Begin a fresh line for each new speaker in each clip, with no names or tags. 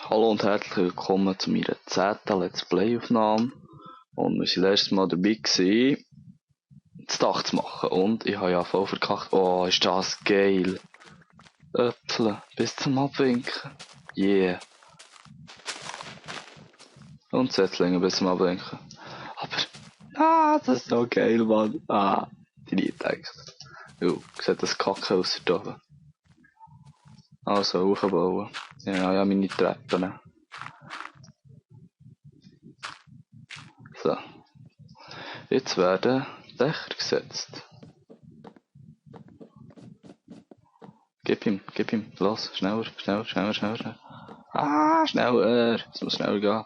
Hallo und herzlich willkommen zu meiner 10. Let's Play Aufnahme. Und wir waren letztes Mal dabei gewesen, das Dach zu machen. Und ich habe ja voll verkackt. Oh, ist das geil. Äpfel bis zum Abwinken. Yeah. Und Setzlinge bis zum Abwinken. Aber, das ist so geil, Mann. Die nie gedacht. Sieht das Kacke aus da oben. Also, aufbauen. Ja, meine Treppen. So. Jetzt werden Dächer gesetzt. Gib ihm, los, schneller. Schneller. Schneller, es muss schneller gehen.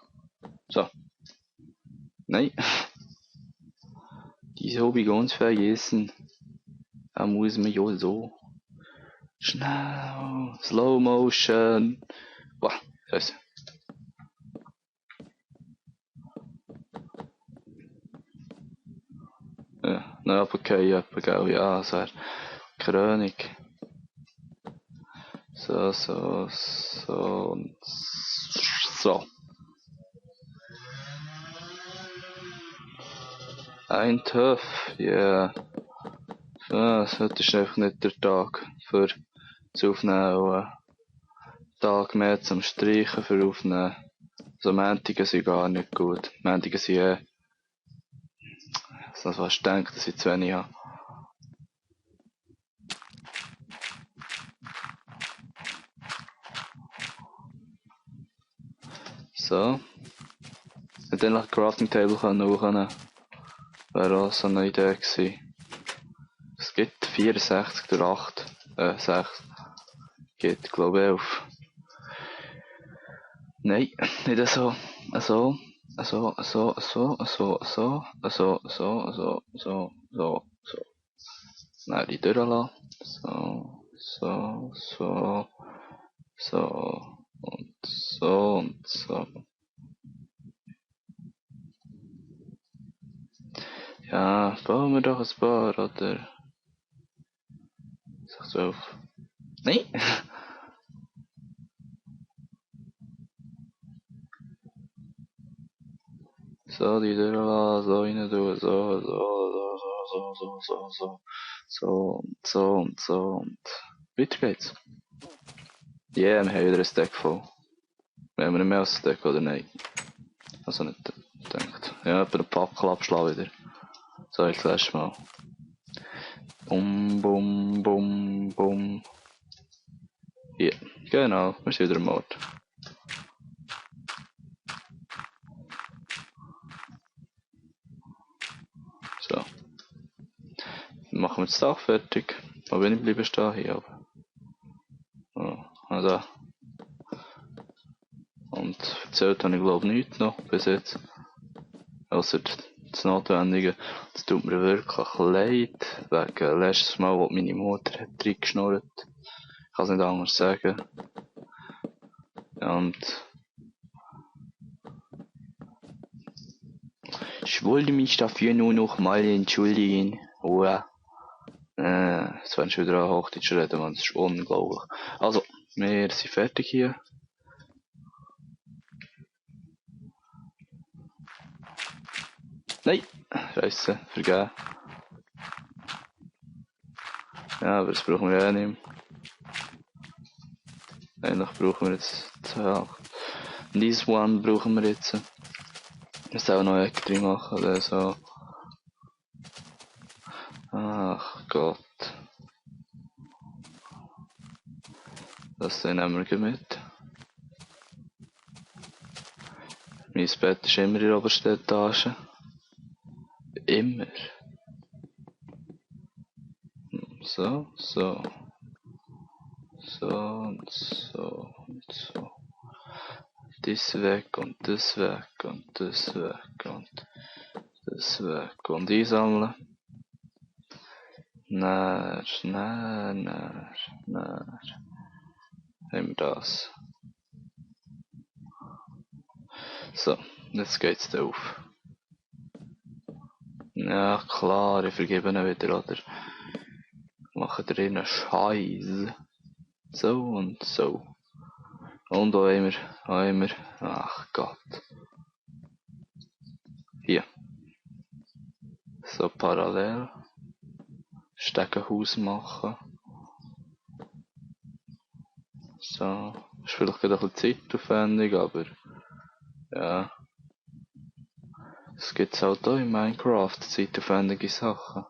So. Nein. Diese habe ich ganz vergessen. Da muss man ja so. Schnell. Slow Motion. Boah, scheiße. Ja, na, okay, gell, ja, das wäre Krönung. So und so. Ein Töff, yeah. Das heute ist einfach nicht der Tag für das Aufnehmen. Tag mehr zum Streichen für Aufnehmen. So Mäntige sind gar nicht gut. Mäntige sind das was ich denke, dass ich zu wenig habe. So. Und dann noch Crafting Table können. Wäre auch so eine Idee gewesen. Es gibt 64 durch 8. 6. Geht, glaube ich, 11. Nein, nicht so. So. Nein, die durchlassen. So. Und so. Ja, bauen wir doch ein paar, oder? 12. Nein! So, die durchlassen, so rein tun, so und weiter geht's. Yeah, wir haben wieder ein Stack voll. Wir haben nicht mehr als ein Stack, oder nein? Also nicht gedacht. Ja, etwa den Packel abschlagen wieder. So, jetzt letztes Mal. Bum. Ja, yeah. Genau, wir sind wieder im Ort. So. Dann machen wir das Dach fertig. Mal bin ich bleiben stehen hier oben. Oh, also. Und erzählt habe ich glaube nichts noch bis jetzt. Ausser das Notwendige. Das tut mir wirklich leid. Wegen letztes Mal, wo meine Mutter hat reingeschnurrt. Ich kann es nicht anders sagen. Und ich wollte mich dafür nur noch mal entschuldigen. Jetzt werden schon wieder an Hochdeutsch reden, man, das ist unglaublich. Also, wir sind fertig hier. Nein! Scheisse, vergeben. Ja, aber das brauchen wir ja nicht mehr. Eigentlich brauchen wir jetzt this one brauchen wir jetzt. Wir sollen auch noch Ecke drin machen, oder so. Ach Gott. Das nehmen wir mit. Mein Bett ist immer in der obersten Etage. Immer. So. Das weg und das weg und das weg und das weg und einsammeln. Näher. Haben wir das. So, jetzt geht's da auf. Ja klar, ich vergebe ihn wieder, oder? Mache drinnen Scheiß. So und so. Und wo haben wir? Wo haben wir? Ach Gott. Hier. So parallel. Stegenhaus machen. So. Ist vielleicht gerade ein bisschen zeitaufwendig, aber ja. Es gibt halt auch in Minecraft zeitaufwendige Sachen.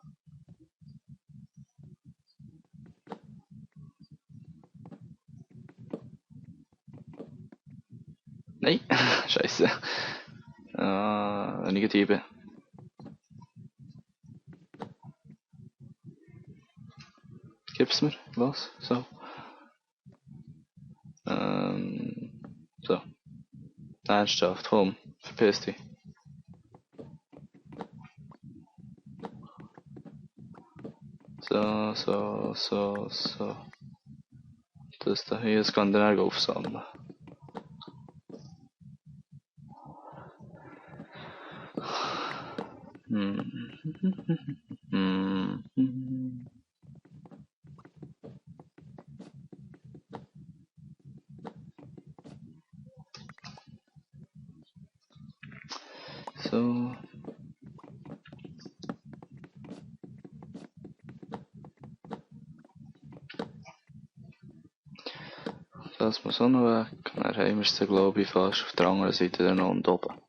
Nein! Scheiße. Negative. Gib's mir, los, so. So. Ernsthaft, komm, verpiss dich. So. Das da hier, das kann dann auch aufsammeln. So. Das muss auch noch weg. Dann haben wir es, glaube ich, fast auf der anderen Seite dann noch und oben.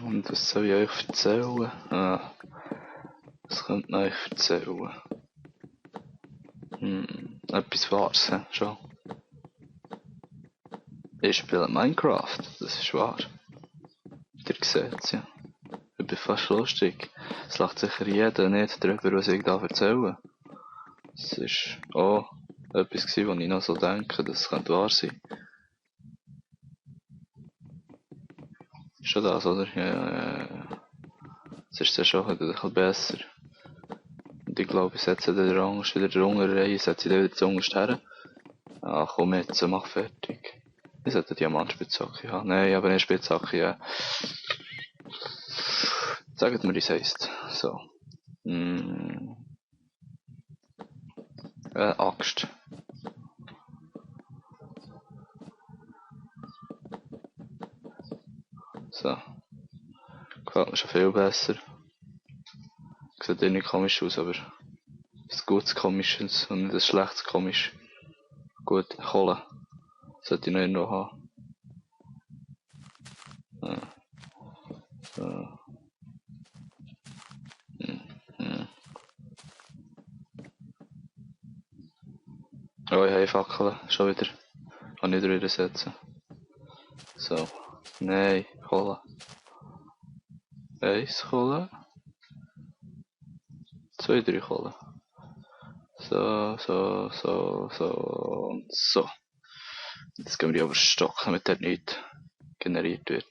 Und was soll ich euch erzählen? Das könnt ihr euch erzählen. Etwas Wahres, schon. Ich spiele Minecraft, das ist wahr. Ihr seht es, ja. Ich bin fast lustig. Es lacht sicher jeder nicht darüber, was ich da erzähle. Es ist auch etwas gewesen, wo ich noch so denke, das könnte wahr sein. Ist schon das, oder? Ja. Es ist ja schon ein bisschen besser. Und ich glaube, ich setze den Angst wieder drunter rein, setze den wieder zuunterst her. Ach komm jetzt, mach fertig. Ich sollte eine Diamantspitzhacke haben. Nein, aber eine Spitzhacke, ja. Sagt mir, wie es heisst. So. Axt. So. Gefällt mir schon viel besser. Sieht nicht komisch aus, aber ein gutes Komisches und nicht ein schlechtes Komisch. Gut, Kohle. Sollte ich noch irgendwo haben. So. Oh, ich habe Fackeln. Schon wieder. Kann ich drüber setzen. So. Nein, Kohle. Eins Kohle. 2, 3 Kohle. So. Und so. Jetzt gehen wir aber stocken, damit der nicht generiert wird.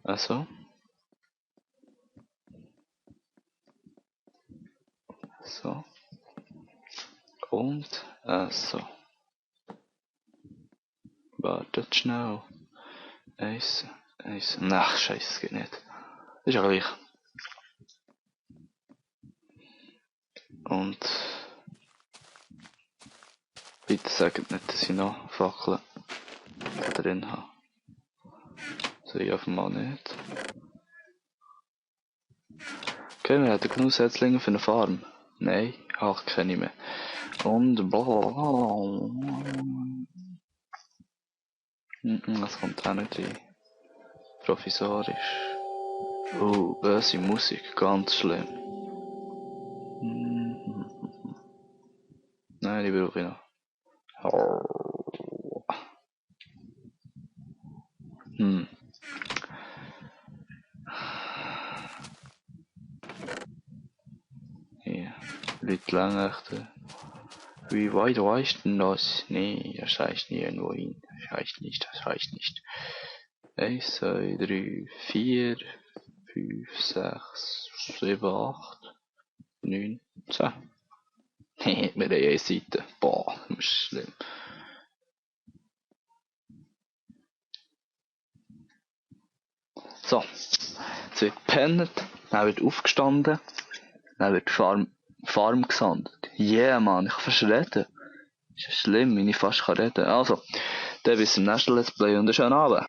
Also. So. Und so. Wartet schnell. Eins. Ach, scheiße, es geht nicht. Ist ja gleich. Und bitte sagt nicht, dass ich noch Fackeln drin habe. Sehe ich offenbar nicht. Okay, wir hätten genug Setzlinge für eine Farm. Nein, ach, keine mehr. Und das kommt auch nicht rein. Provisorisch. Oh, böse Musik, ganz schlimm. Nein, die brauche ich noch. Leute lang echt. Wie weit reicht denn das? Nee, das reicht nirgendwo hin. Das reicht nicht, das reicht nicht. 1, 2, 3, 4, 5, 6, 7, 8, 9, 10. Hehe, wir haben eine Seite. Boah, das ist schlimm. So, jetzt wird gepennt, dann wird aufgestanden, dann wird Farm gesandt. Yeah, Mann, ich kann fast reden. Ist ja schlimm, wenn ich fast reden kann. Also, dann bis zum nächsten Let's Play und einen schönen Abend.